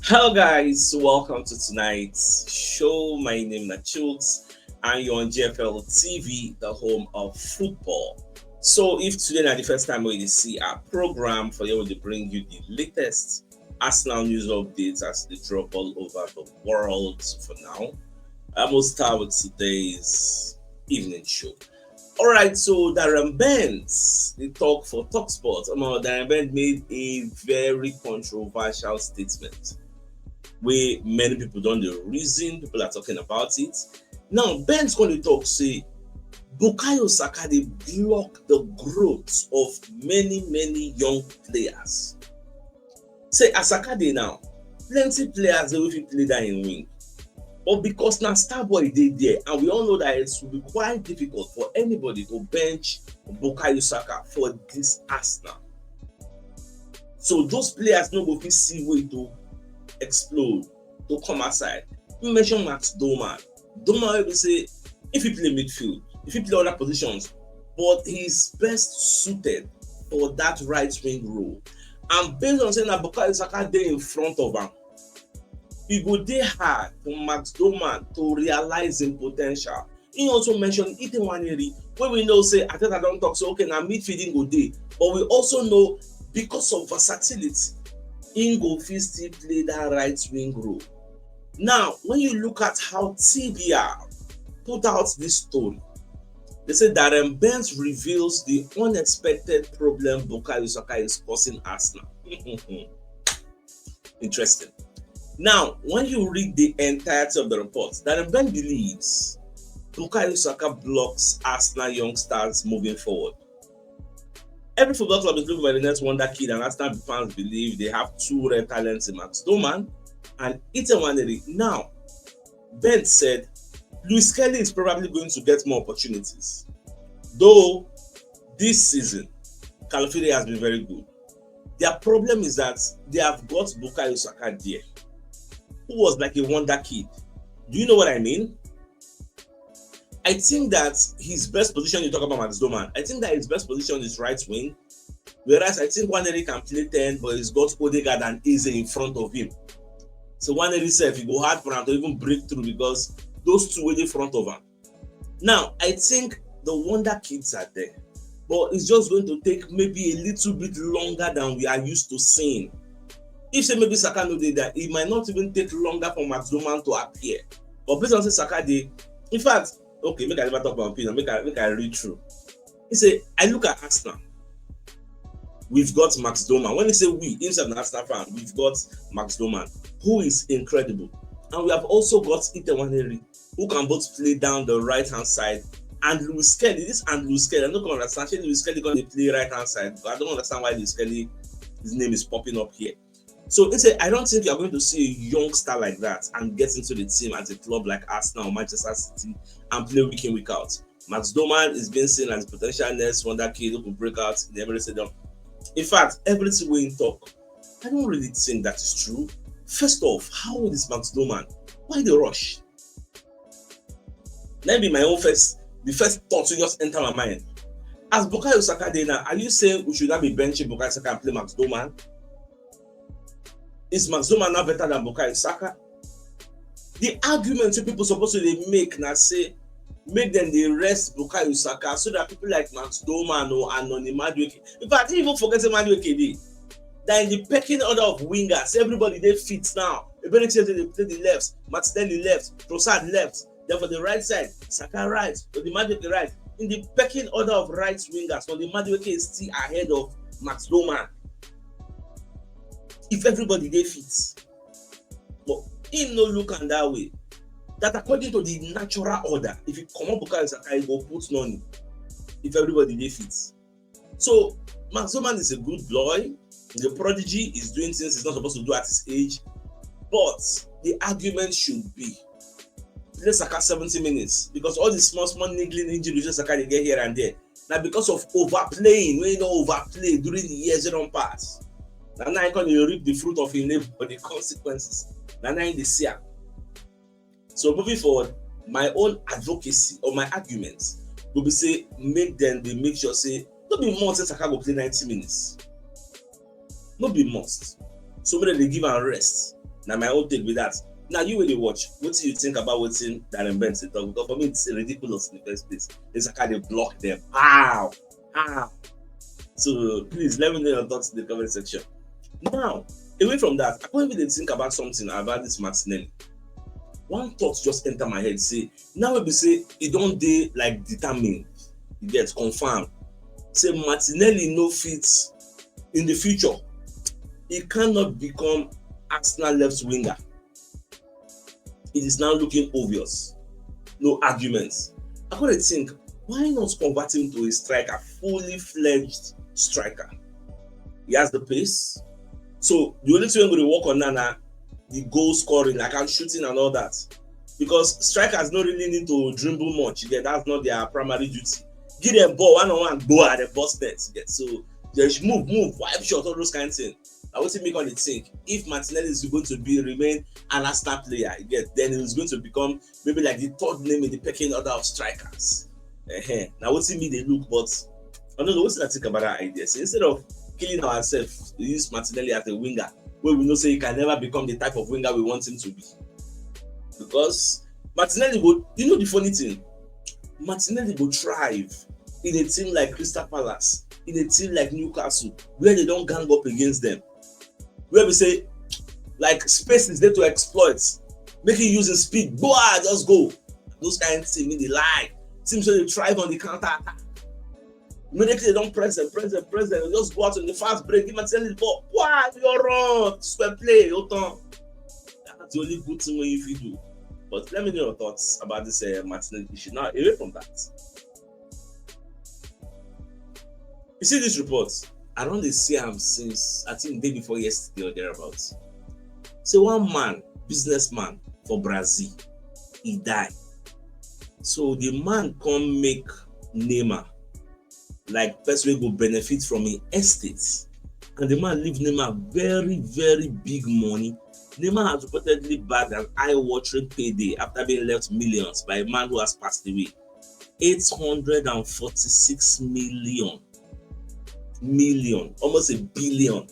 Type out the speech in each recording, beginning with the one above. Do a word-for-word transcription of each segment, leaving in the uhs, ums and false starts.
Hello, guys. Welcome to tonight's show. My name is Chooks, and you're on G F L T V, the home of football. So, if today is the first time we see our program, for you to bring you the latest Arsenal news updates as they drop all over the world for now. I will start with today's evening show. All right, so Darren Bent, the talk for Talksport. Um, Darren Bent made a very controversial statement where many people don't the reason people are talking about it. Now, Bent's going to talk say Bukayo Saka dey block the growth of many, many young players. Say as Saka dey now, plenty players dey wey fit play that in wing. But because na star boy dey there, and we all know that it will be quite difficult for anybody to bench Bukayo Saka for this Arsenal. So those players no go fit see way to explode, to come outside. You mention Max Doman. Doman will say if he play midfield, if he play other positions, but he's best suited for that right wing role. And based on saying that Bukayo Saka dey in front of him, e go dey hard for Max Doman to realize him potential. He also mentioned Ite Nwaneri, where we know say Arteta don't talk, so okay, now midfielding go dey. But we also know because of versatility, he go fit still play that right wing role. Now, when you look at how T B R put out this story, they say Darren Bent reveals the unexpected problem Bukayo Saka is causing Arsenal. Interesting. Now, when you read the entirety of the report, Darren Bent believes Bukayo Saka blocks Arsenal youngsters moving forward. Every football club is looking for the next wonder kid, and Arsenal fans believe they have two rare talents in Max Doman and Ite Nwaneri. Now, Bent said Luis Kelly is probably going to get more opportunities. Though this season, Calafiori has been very good. Their problem is that they have got Bukayo Saka there, who was like a wonder kid. Do you know what I mean? I think that his best position, you talk about Max Doman, I think that his best position is right wing. Whereas I think Nwaneri can play ten, but he's got Odegaard and Eze in front of him. So Nwaneri sef, e go hard for him to even break through because those two wey dey front of him. Now, I think the wonder kids are there, but it's just going to take maybe a little bit longer than we are used to seeing. If say maybe Saka no dey there, it might not even take longer for Max Doman to appear. But based on say Saka dey, in fact, okay, make I never talk about opinion, make I, make I read through. He say, I look at Arsenal. We've got Max Doman. When he say we, himself an Arsenal fan, we've got Max Doman, who is incredible. And we have also got Ite Nwaneri, who can both play down the right-hand side. And Luis Kelly, this and Luis Kelly, I don't understand. Say Luis Kelly gonna play right-hand side. But I don't understand why Luis Kelly, his name is popping up here. So he said, I don't think you're going to see a young star like that and get into the team at a club like Arsenal or Manchester City and play week in, week out. Max Doman is being seen as a potential next wonder kid who could break out in the Emirates Stadium. In fact, everything we talk, I don't really think that is true. First off, how old is Max Doman? Why the rush? Let me be my own first, the first thought to just enter my mind. As Bukayo Saka dey now, are you saying we should not be benching Bukayo Saka and play Max Doman? Is Max Doman now better than Bukayo Saka? The argument wey people suppose to dey make na say make dem dey rest Bukayo Saka so that people like Max Doman o and Noni Madueke. In fact, even forget say Madueke dey. That in the pecking order of wingers, everybody dey fit now. Eberechi dey play the left, Martinelli left, Trossard left. Then for the right side, Saka right, Noni Madueke right. In the pecking order of right wingers, Noni Madueke is still ahead of Max Doman. If everybody dey fit, but him no look am that way. That according to the natural order, if you comot Bukayo Saka, you go put Noni. If everybody dey fit, so Max Doman is a good boy. The prodigy is doing things he's not supposed to do at his age, but the argument should be play Saka seventy minutes because all the small small niggling injuries wey Saka dey get here and there na because of overplaying, wey he don overplay during the years wey don pass. Na now he come dey reap the fruit of him labour, the consequences. Na now he dey see am. So moving forward, my own advocacy or my argument go be say make dem dey make sure say no be must say Saka go play ninety minutes. No be must. So make dem dey give am rest. Now my own take with that. Now you really watch. What do you think about what Darren Bent dey talk? Because for me, it's ridiculous in the first place. It's like how they block them. How? How? So please let me know your thoughts in the comment section. Now, away from that, I can't even think about something about this Martinelli. One thought just enter my head. Say now we be say it don't dey like determined. You get confirmed. Say Martinelli no fits in the future. He cannot become Arsenal left winger. It is now looking obvious. No arguments. I gotta think, why not convert him to a striker, fully fledged striker? He has the pace. So the only thing we're going to work on now, now the goal scoring, like I'm shooting and all that. Because strikers don't really need to dribble much. Yeah, that's not their primary duty. Give them ball one on one, go at the box net. Yeah, so just move, move, wipe shot, all those kind of things. I want to make on the think if Martinelli is going to be remain an Arsenal player, yeah, then he's going to become maybe like the third name in the pecking order of strikers. Uh-huh. Now what me they look, but I don't know what I think about that idea. So instead of killing ourselves, we use Martinelli as a winger, where we know say he can never become the type of winger we want him to be. Because Martinelli would, you know, the funny thing, Martinelli would thrive in a team like Crystal Palace, in a team like Newcastle, where they don't gang up against them. Where we say, like, space is there to exploit, make it use the speed, go out, just go. Those kind of things, they lie. Teams where they thrive on the counter attack. Immediately they don't press them, press them, press them. They just go out in the fast break, give Martinelli the ball. Why you run? Square play, your turn. That's the only good thing you fit do. But let me know your thoughts about this uh, Martinelli issue. Now, away from that, you see this report, I don't see him since I think day before yesterday or thereabouts. So one man, businessman for Brazil, he died. So the man come make Neymar like person wey go benefit from him estate, and the man leave Neymar very, very big money. Neymar has reportedly bagged an eye-watering payday after being left millions by a man who has passed away. Eight hundred and forty-six million, million, almost a billion.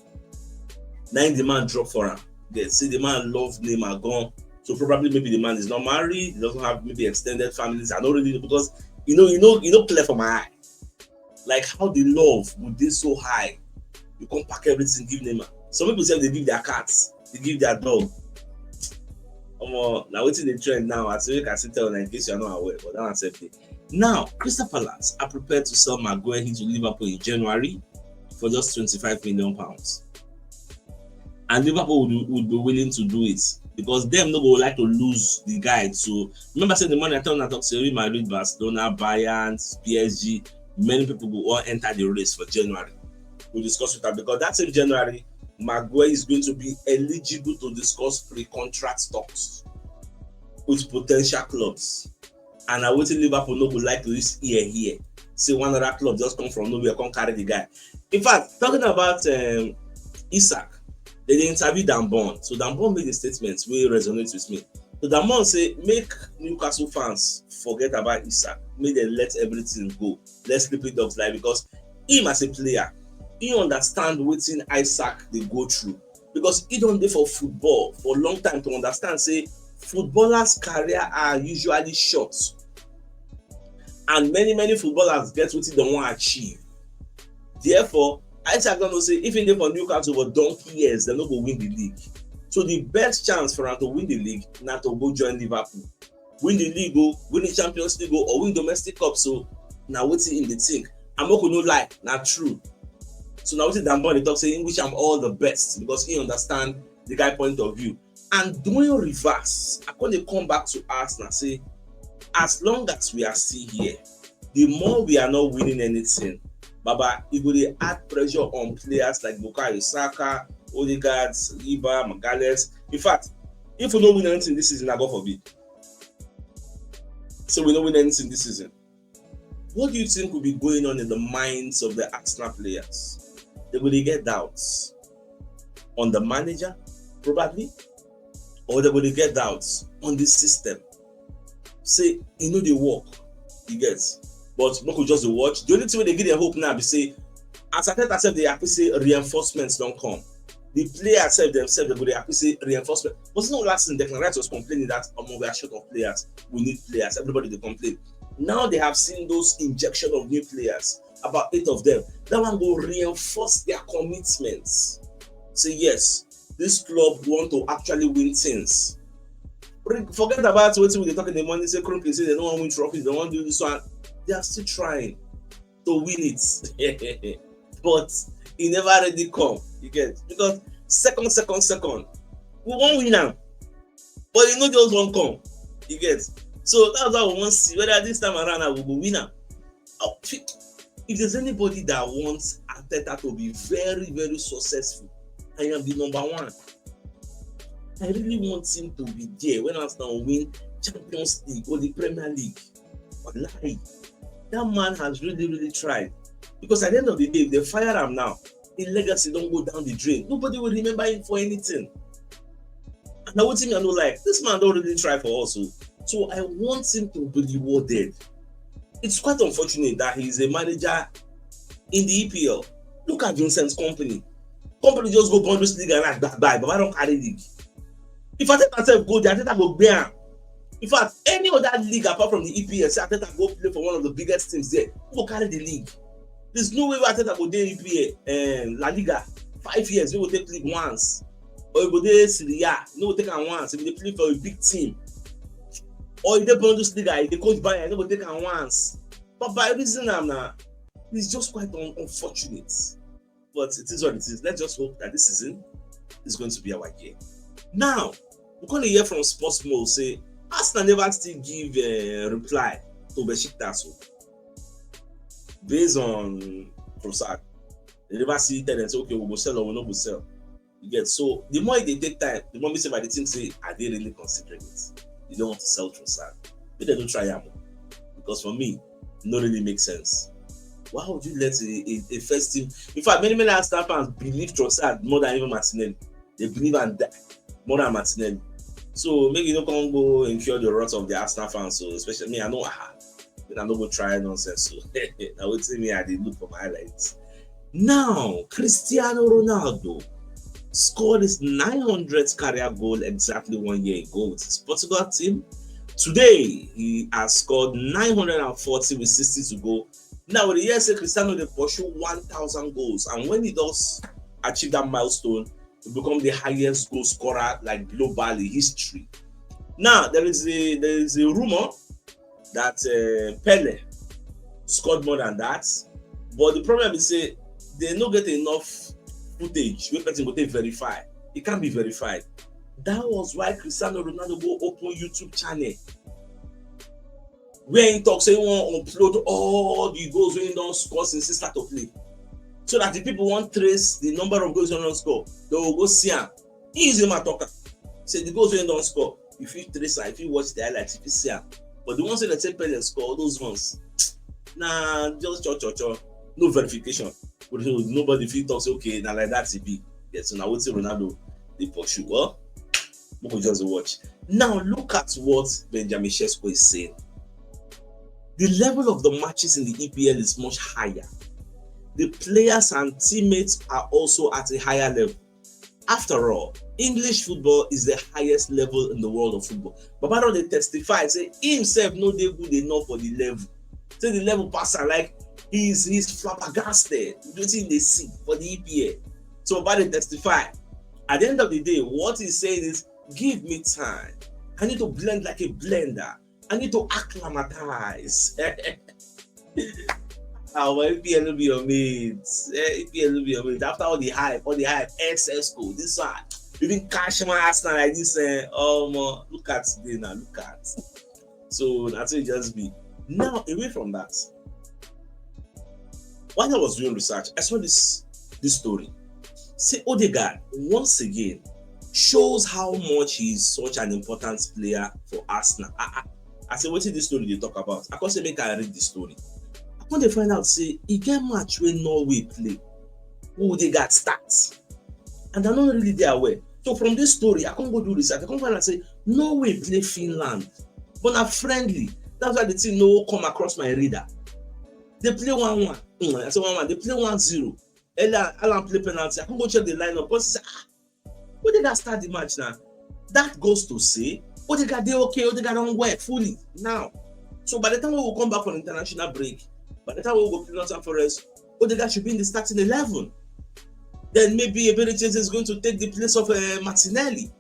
Now the man drop for him. They see the man love Neymar gone. So probably maybe the man is not married. He doesn't have maybe extended families. I don't really know because you know, you know, you know, clear for my eye. Like how the love would be so high. You can't pack everything, give Neymar. Some people say they give their cats, they give their dog. Um, now waiting the trend now. I say you can still tell in case you're not aware, but that one said it. Now, Crystal Palace are prepared to sell Maguire to Liverpool in January for just twenty-five million pounds. And Liverpool would, would be willing to do it because them no go like to lose the guy. So remember, say the money I tell you, I talk say Real Madrid, Barcelona, Bayern, P S G, many people go all enter the race for January. We discuss with her because that same January, Maguire is going to be eligible to discuss pre-contract talks with potential clubs. And I waiting Liverpool no go like to use ear here. See one other club just come from nowhere, come carry the guy. In fact, talking about um, Isak, they dey interview Dan Burn. So Dan Burn make a statement wey resonate with me. So Dan Burn say make Newcastle fans forget about Isak, make dem let everything go, let sleeping dogs lie because him as a player, he understand wetin Isak dey go through because he don dey for football for long time to understand say footballers career are usually short and many many footballers get wetin dem wan achieve. Therefore, Isak don know say if he dey for Newcastle for donkey years, dem no go win the league. So the best chance for am to win the league na to go join Liverpool, win the league o, win the Champions League o, or win domestic cup. So na wetin him dey think. And make we no lie, na true. So na wetin Dan Burn dey talk say he wish am all the best because he understand the guy point of view. And doing reverse, I come dey come back to Arsenal say as long as we are still here, the more we are not winning anything, Baba, e go dey add pressure on players like Bukayo Saka, Odegaard, Saliba, Magalhaes. In fact, if we no win anything this season, na God forbid. So we no win anything this season. What do you think will be going on in the minds of the Arsenal players? They will get doubts on the manager, probably, or they will get doubts on the system. Say e no dey work, you get. But make we just dey watch. The only thing wey dey give them hope now be say as Arteta sef dey happy say reinforcements don come. The players sef themselves, they go dey happy say reinforcement. But you know, last thing, Declan Rice was complaining that, "Omo, we are short of players. We need players." Everybody dey complain. Now they have seen those injection of new players, about eight of them. That one go reinforce their commitments. Say, "Yes, this club want to actually win things." Re-, forget about wetin we dey talk in the morning, say Kroenke say they no wan win trophies, they wan do this one. They are still trying to win it. But e never really come, you get? Because second, second, second, we wan win am. But e no just wan come, you get? So that's why we wan see whether this time around now we go win am. Oh, fi-, if there's anybody that wants Arteta to be very, very successful, I am the number one. I really want him to be there when Arsenal win Champions League or the Premier League. Wallahi, that man has really, really tried. Because at the end of the day, if they fire am now, his legacy don go down the drain. Nobody will remember him for anything. And na wetin me I no like. This man don really try for us o. So I want him to be rewarded. It's quite unfortunate that he is a manager in the E P L. Look at Vincent Kompany. Kompany just go Bundesliga and like, "Bye bye, Baba don carry league." If Arteta sef go there, Arteta go gbe am. In fact, any other league apart from the E P L, say Arteta go play for one of the biggest teams there, who go carry the league? There's no way wey Arteta go dey E P L, um, La Liga, five years, wey go take league once. Or you go dey Serie A, you no go take am once. If you dey play for a big team, or you dey Bundesliga, you dey coach Bayern, you no go take am once. But by reason am na, it's just quite un-, unfortunate. But it is what it is. Let's just hope that this season is going to be our year. Now, we gonna hear from Sports Mo say Arsenal never still give a reply to Besiktas o. Based on Trossard, they never see tell them say, "Okay, we go sell or we no go sell." You get? So the more they take time, the more me say by the team say, "Are they really considering it?" They don't want to sell Trossard. Make dem no try am o. Because for me, e no really make sense. Why would you let a, a, a first team? In fact, many, many Arsenal fans believe Trossard more than even Martinelli. They believe and die more than Martinelli. So make you no come go incur the wrath of the Arsenal fans. So especially me, I know, ah, I no go try nonsense. So na wetin me I dey look for my highlights. Now, Cristiano Ronaldo scored his nine hundredth career goal exactly one year ago with his Portugal team. Today, he has scored nine hundred and forty with sixty to go. Now, we dey hear say Cristiano dey pursue one thousand goals, and when he does achieve that milestone, he become the highest goal scorer, like, globally history. Now, there is a, there is a rumor that, uh, Pele scored more than that, but the problem is say they no get enough footage wey person go take verify. It can't be verified. That was why Cristiano Ronaldo go open YouTube channel where he talk say he wan upload all the goals wey he don score since he start to play, so that the people wan trace the number of goals wey he don score. They will go see am. He use him talk am. Say the goals wey he don score, you fit trace am, if you watch the highlights, you fit see am. But the ones wey dem say Pele score, all those ones, na just cho cho cho, no verification. But so nobody fit talk say, "Okay, na like that e be." Yes, so na wetin Ronaldo dey pursue. Well, we go just watch. Now look at what Benjamin Sesko is saying. The level of the matches in the E P L is much higher. The players and teammates are also at a higher level. After all, English football is the highest level in the world of football. Baba don dey testify say himself no dey good enough for the level. Say the level pass am, like, he's, he's flabbergasted with wetin he dey see for the E P L. So Baba dey testify. At the end of the day, what he's saying is, "Give me time. I need to blend like a blender. I need to acclimatize." Our E P L no be your mate. Eh, E P L no be your mate. After all the hype, all the hype, S S go, this one, even cash my Arsenal like this. Eh, um, look at today now. Look at. So that's it just be. Now, away from that, while I was doing research, I saw this, this story. Say Odegaard once again shows how much he is such an important player for Arsenal. I, I, I say, "Wetin this story dey talk about?" I come say, "Make I read the story." I come dey find out say e get match wey Norway play, wey Odegaard start, and I no really dey aware. So from this story, I come go do research. I come find out say Norway play Finland, but na friendly. That's why the thing no come across my radar. They play one one. Mm, I say one one. They play one zero. Earlier, Alan play penalty. I come go check the lineup. Come say, ah, Odegaard start the match now. That goes to say, Odegaard dey okay. Odegaard don well fully now. So by the time we will come back from international break, by the time we go play Nottingham Forest, Odegaard should be in the starting eleven. Then maybe Eberechi Eze is going to take the place of uh, Martinelli.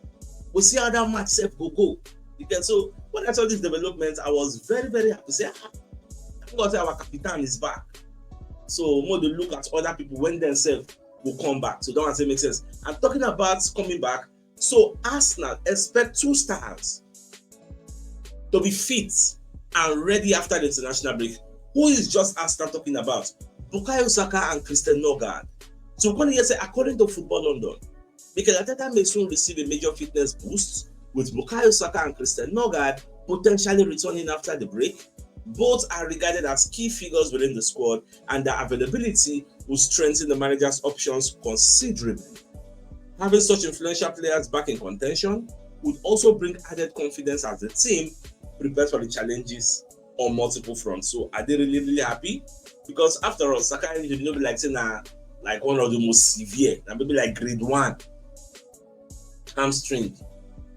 We'll see how that match sef go go. You can, so when I saw this development, I was very, very happy. Say, ah, thank God say our captain is back. So more to look at other people when themselves will come back. So that one say make sense. I'm talking about coming back. So Arsenal expect two stars to be fit and ready after the international break. Who is just Arsenal talking about? Bukayo Saka and Christian Nørgaard. So we're going to say, according to Football London, Mikel Arteta may soon receive a major fitness boost, with Bukayo Saka and Christian Nørgaard potentially returning after the break. Both are regarded as key figures within the squad, and their availability will strengthen the manager's options considerably. Having such influential players back in contention would also bring added confidence as the team prepares for the challenges on multiple fronts. So are they really, really happy? Because after all, Saka injury no be like say na like one of the most severe, na maybe like grade one hamstring.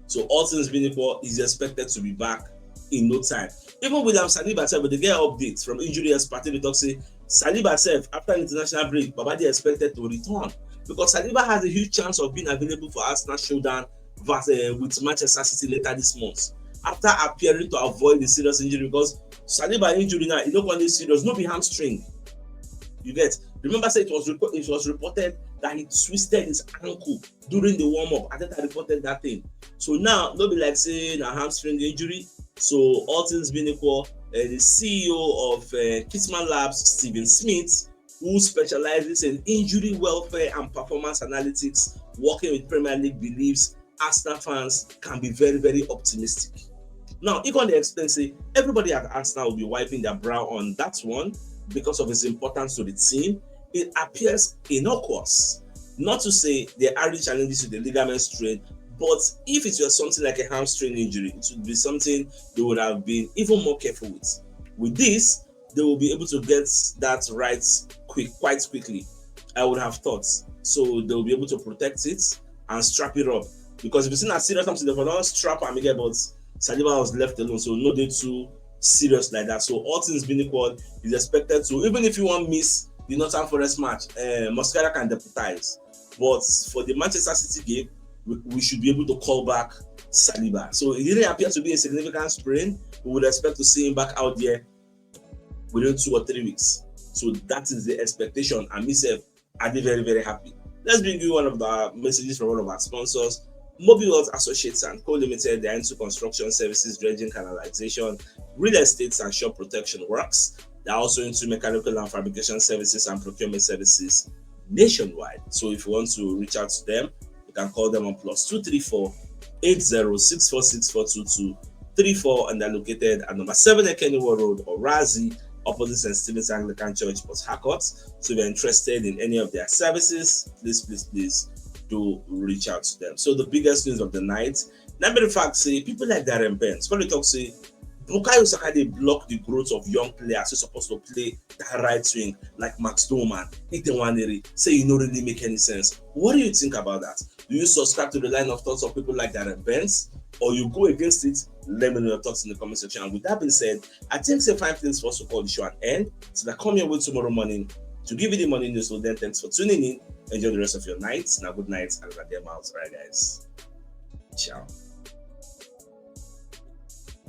So all things being equal, he's expected to be back in no time. Even William Saliba sef, but they get updates from injury experts. They talk say Saliba sef, after the international break, Baba dey expected to return because Saliba has a huge chance of being available for Arsenal showdown versus, uh, with Manchester City later this month after appearing to avoid the serious injury because Saliba injury now, e no come dey serious, no be hamstring. You get? Remember say it was repo- it was reported that he twisted his ankle during the warm-up. Arteta reported that thing. So now, no be like say na hamstring injury. So all things being equal, uh, the C E O of uh, Kingsman Labs, Stephen Smith, who specializes in injury welfare and performance analytics, working with Premier League, believes Arsenal fans can be very, very optimistic. Now, e come dey explain say everybody at Arsenal will be wiping their brow on that one because of its importance to the team. It appears innocuous. Not to say there aren't challenges with the ligament strain, but if it were something like a hamstring injury, it would be something they would have been even more careful with. With this, they will be able to get that right quick, quite quickly, I would have thought. So they will be able to protect it and strap it up. Because if you see na serious something, they for don strap am again, but Saliba was left alone, so no dey too serious like that. So all things being equal, is expected to, even if you wan miss the Nottingham Forest match, uh, Mosquera can deputize. But for the Manchester City game, we, we should be able to call back Saliba. So it didn't appear to be a significant sprain. We would expect to see him back out there within two or three weeks. So that is the expectation. And myself, I be very, very happy. Let's bring you one of the messages from one of our sponsors, Mobile World Associates and Co Limited. They are into construction services, dredging, canalization, real estates, and shop protection works. They're also into mechanical and fabrication services and procurement services nationwide. So if you want to reach out to them, you can call them on plus two three four eight zero six four six four two two three four, and they're located at number seven Ekeniwo Road, Orazi, opposite Saint Stephen's Anglican Church, Port Harcourt. So if you're interested in any of their services, please, please, please do reach out to them. So the biggest news of the night, na be the fact say people like Darren Bent, when they talk say Bukayo Saka dey block the growth of young players who supposed to play that right wing like Max Doman, Ethan Nwaneri, say e no really make any sense. What do you think about that? Do you subscribe to the line of thoughts of people like Darren Bent, or you go against it? Let me know your thoughts in the comment section. And with that being said, I think say fine things for us to call the show an end. So that come your way tomorrow morning to give you the morning news. So then, thanks for tuning in. Enjoy the rest of your night. Now, good night and have a day, miles. All right, guys. Ciao.